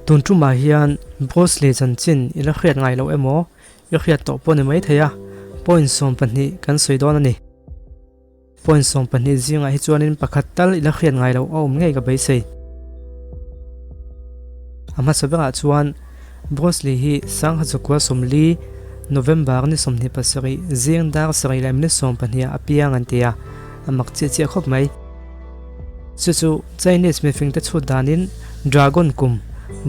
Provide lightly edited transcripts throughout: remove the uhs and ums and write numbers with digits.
Tun tumah hian Bruce Lee chanchin i la hriat ngai loh emaw i hriat tawh pawh ni maithei a, point 12 kan sawi dawn a ni. Point 12 zingah hi chuanin pakhat tal i la hriat ngai loh a awm ngei ka beisei. A hmasa berah chuan Bruce Lee hi Sangha Chukua 40, November ni 27 zing dar sarih leh minute 12 ah a piang an ti a, a mak chiah chiah khawp mai. Chu chu Chinese mifingte chhut danin Dragon kum,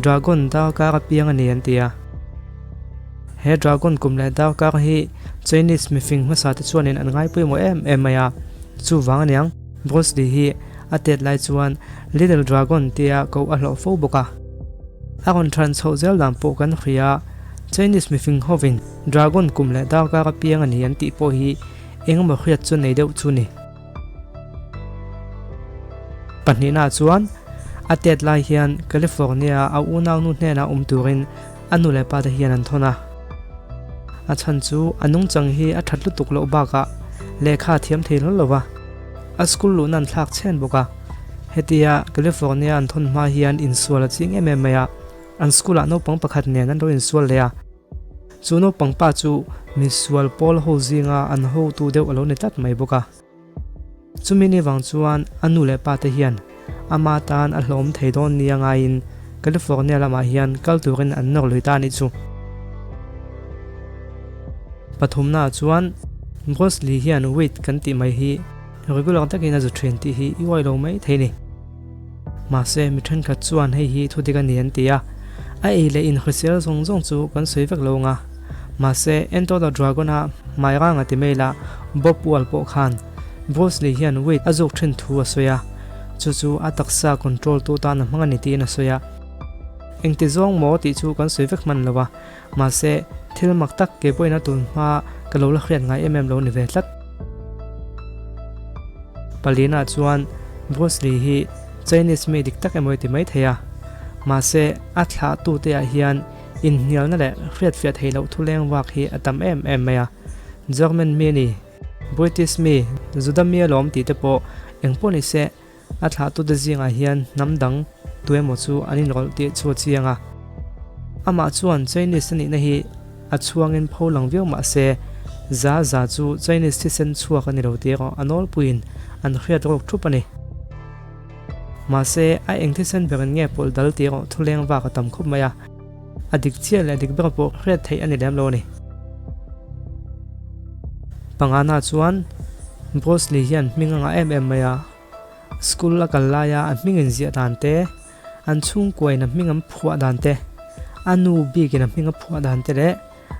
Dragon darkar a piang a ni an ti a. He Dragon kum leh darkar hi Chinese mifing hmasa te chuanin an ngai pawimawh em em mai a, chuvang aniang Bruce Lee hi a tet lai chuan Little Dragon tia koh a hlawh fo bawk a. A rawn than chhoh zel dan pawh kan hria, Chinese mifing hovin Dragon kum leh darkar a piang a ni an tih pawh hi engemaw hriat chu nei deuh chu ni. Pahnihna chuan a tet lai hian California a unaunu hnenah awm turin a nu leh pa te hian an thawn a. A chhan chu a nungchang hi a that lutuk loh bakah lehkha a thiam thei hlawl lo va, a school luhna an thlak chhen bawk a. Hetia California an thawn hma hian insual a ching em em mai a, an school ah naupang pakhat nen an lo insual leh a. Chu naupang pa chu misual pawl ho zinga an hotu deuh a lo ni tlat mai bawk a. Chumi ni vang chuan a nu leh pa te hian ama tan a hlawm thei dawn nia ngaiin California lamah hian kal turin an nawr lui ta a nih chu. Pathumnaah chuan Bruce Lee hian weed kan tih mai hi regular takin a zu thin tih hi i uai lo mai thei ni. Mahse mi thenkhat chuan hei hi thu dik a ni an ti a, a ei leh inhrisel zawng zawng chu kan sawi vek lo ang a. Mahse Enter the Dragon-a hmai rang a ti mai lah Bob Wall pawh khan Bruce Lee hian weed a zuk thin thu a sawi a, chu chu a taksa control tu tan a hmang a ni tiin a sawi a. Engti zawng maw tih chu kan sawi vek hman lo a, mahse thil mak tak kei pawhin a tun hma ka lo la hriat ngai em em lo ni ve tlat. Palina chuan Bruce Lee hi Chinese mi dik tak emaw i ti mai thei a, mahse a thlahtute ah hian Inhnialna leh hriatfiah theih loh thuleng vak hi a tam em em mai a, German mi a ni, British mi, Juda mi alawm tih te pawh eng pawh ni se, a thlahtute zingah hian hnam dang tu emaw chu an inrawlh tih chu a chiang a. Amah chuan Chinese a nihna hi a chhuangin pho lang viau mah se, za za chu Chinese thisen chhuak a ni lo tih erawh a nawlpuiin an hriat rawk thup a ni. Mahse, a eng thisen berin nge pawlh dal tih erawh thuleng vak a tam khawp mai a, a dik chiah leh dik ber pawh hriat theih a ni lem lo a ni. Pangana chuan Bruce Lee hian hming a ngah em em mai a, school a kal laia a hming inziah dan te, an chhungkuain a hming an phuah dan te, a nu bikin a hming a phuah dan te leh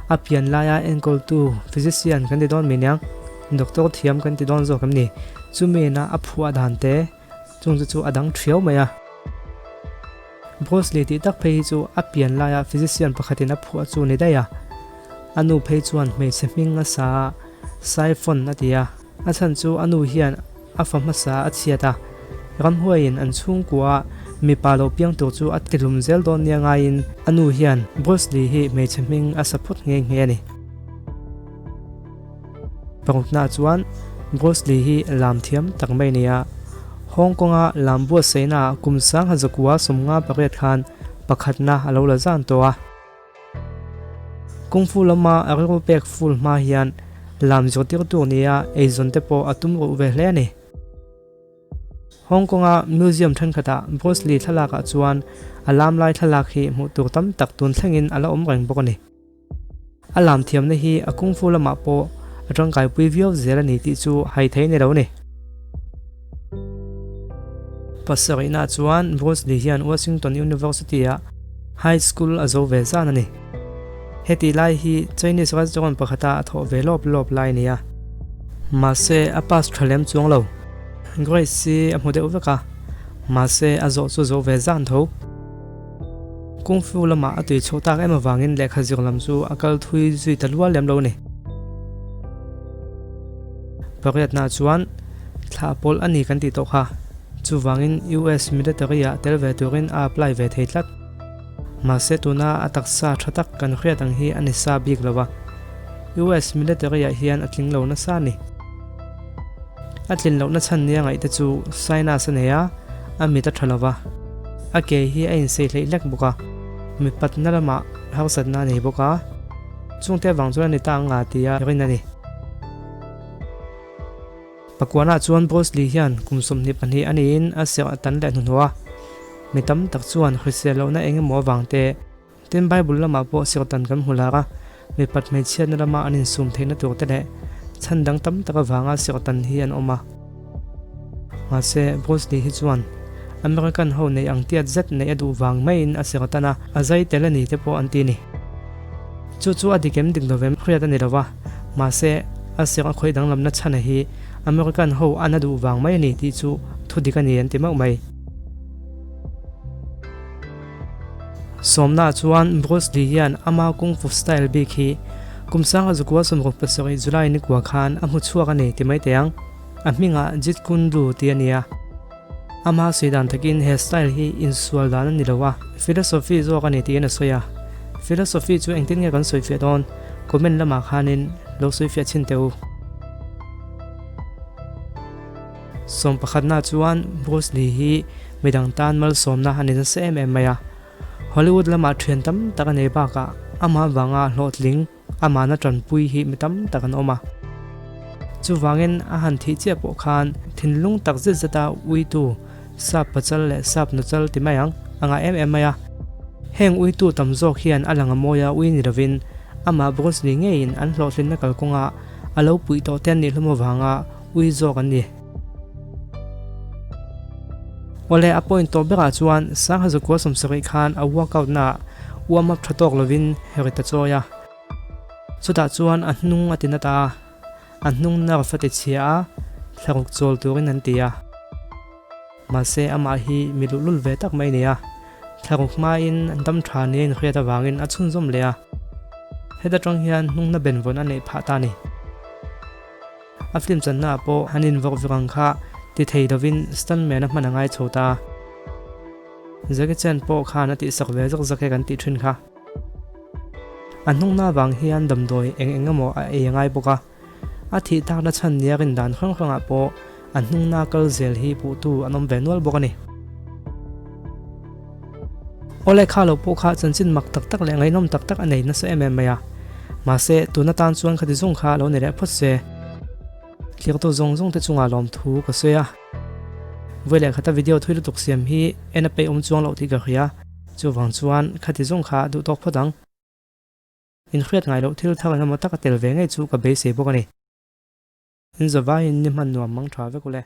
A pian laia enkawltu physician kan ti dawn mai aniang, doctor thiam kan ti dawn zawk em ni? Chumi ina a phuah dan te chung chu chu a dang thiau mai a. Bruce Lee tih tak phei hi chu a pian laia physician pakhatin a phuah chu ni daih a. A nu phei chuan hmeichhe hming a sa a, Siphon a ti a. A chhan chu a nu hian a fa hmasa a chhiat a, ramhuaiin an chhungkua mipa lo piang tur chu a tihlum zel dawn nia ngaiin a nu hian Bruce Lee hi hmeichhe hming a sa phawt nghe nghe a ni. Parukna chuan Bruce Lee hi lam thiam tak mai a ni a, Hong Kong-a lam buatsaihnaah kum 1958 khan pakhatna a lo la zan tawh a. Kung Fu lama a rilru pek full hma hian lam zirtirtu nia eizawn te pawh a tum ruh ve hle a ni. Hong Kong-a museum thenkhatah Bruce Lee thlalakah chuan a lam lai thlalak hi hmuh tur tam tak tun thlengin a la awm reng bawk a ni. A lam thiamna hi a Kung Fu lamah pawh a tangkaipui viau zel a ni tih chu hai thei ni lo a ni. Pasarihna chuan Bruce Lee hian Washington University-ah high school a zo ve zan a ni. Heti lai hi Chinese restaurant pakhata a thawh ve lawp lawp lai a ni a. Mahse, a pass tha lem chuang lo. Grace hi a hmu deuh vek a, mahse a zawh chu zo ve zan tho. Kung Fu lamah a tui chhoh tak em avangin lehkha zir lam chu a kal thui zui ta lual lem lo a ni. Pariatna chuan thla pawlh a ni kan tih tawh kha. Chuvangin US military ah tel ve turin a apply ve thei tlat. Mahse tuna a taksa tha tak kan hriat ang hi a ni sa bik lo a. US military ah hian a tling lo nasa a ni. A tlin lohna chhan nia ngaih te chu sinus a nei a, a mit a tha lo va. A ke hi a insei hleih hlek bawk a. Mipatna lamah harsatna a nei bawk a, chungte avang chuan a ni ta ang a tia rin a ni. Pakuanah chuan Bruce Lee hian kum 22 a niin a serh a tan leh hnuhnawh a, mi tam tak chuan hrisel lohna eng emaw avang te, Tin, Bible lamah pawh serhtan kan hmu lar a, mipat hmeichhiatna lama an insum theihna tur te leh chhan dang tam tak avanga serhtan hi an awm a. Mahse, Bruce Lee hi chuan American ho neih ang tiat zet neih a duh vang maiin a serhtan a, a zai tel a ni te pawh an ti a ni. Chu chu a dik em dik lovem hriat a ni lo va, mahse, a serh a khawih danglamna chhana hi American ho an a duh vang mai a ni tih chu thu dik a ni an ti mauh mai. Sawmna chuan Bruce Lee hian ama Kung Fu style bik hi kum 1967 July nikua khan a hmu chhuak a ni ti mai teh ang. A hmingah Jeet Kune Do tih a ni a. Ama sawi dan takin he style hi insual dan a ni lo a, philosophy zawk a ni tiin a sawi a. Philosophy chu engtin nge kan sawi fiah dawn? Comment lamah khanin lo sawi fiah chhin teh u. Sawm pakhatna chuan Bruce Lee hi midang tan malsawmna a ni nasa em em mai a. Hollywood lamah thian tam tak a nei bakah amah vanga hlawhtling amahna tanpui hi mi tam tak an awm a. Chuvangin a han thih chiah pawh khan thinlung tak zet zeta uitu sap pachal leh sap nuchal ti mai ang a ngah em em mai a. Heng uitu tam zawk hian a lang a mawi a ui ni lovin amah Bruce Lee ngeiin an hlawhtlinna kalkawnga a lo puih tawh te an nih hlawm avanga ui zawk an ni. Awle, a point tawh berah chuan Sangha Zakua 70 khan a workout naah warm up tha tawk lovin rit a chawi a. Chutah chuan a hnung a ti na ta a, a hnung nerve a ti chhia a, thlaruk chawl turin an ti a. Mahse, amah hi mi luhlul ve tak mai a ni a, thlaruk hmain dam tha nia inhriat avangin a chhunzawm leh a. Heta tang hian hnungna benvawn a neih phah ta a ni. A film channa ah pawh an invawk vek ang kha ti thei lovin stuntman a hman a ngai chho ta. Jackie Chan pawh khan a tihsak ve zak zak e kan tih thin kha. A hnungna avang hian damdawi eng eng emaw a ei a ngai bawk a. A thih takna chhan nia rin dan hrang hrangah pawh a hnungna kal zel hi puhtu an awm ve nual bawk a ni. Awle kha lo pawh kha chanchin mak tak tak leh ngaihnawm tak tak a nei nasa em em mai a. Mahse, tuna tan chuan khati zawng kha lo ni leh phawt se. Thliaktu zawng zawng te chungah lawmthu ka sawi a. Vawi leh khata video thui lutuk siam hi en a peih awm chuang loh tih ka hria. Chuvang chuan khati zawng kha duh tawk phawt ang. Inhriat ngai loh thil thar engemaw taka tel ve ngei chu ka beisei bawk a ni. Inzawvaiin ni hman nuam mang tha vek ule.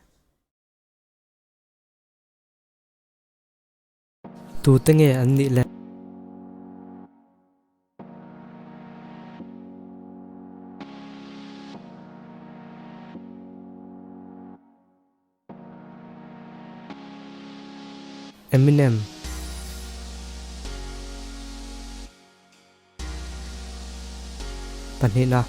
Tute nge an nih le? Eminem. Pahnihna.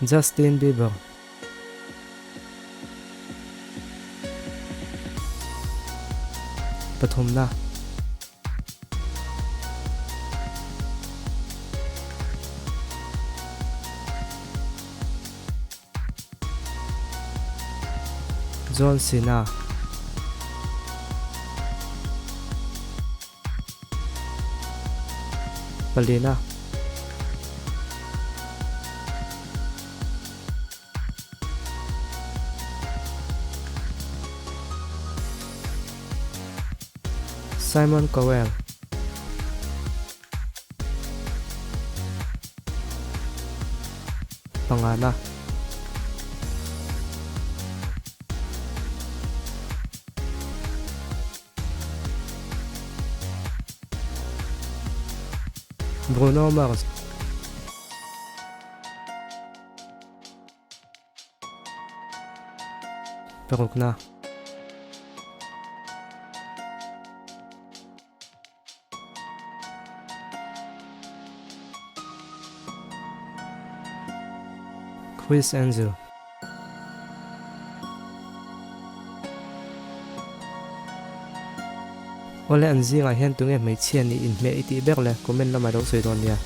Justin Bieber. Pathumna. John Cena. Palina. Simon Cowell. Pangana. Bruno Mars. Parukna. Criss Angel. Awle an zingah hian tunge hmeichhia nih inhmeh i tih ber le comment lamah i lo sawi dawn nia.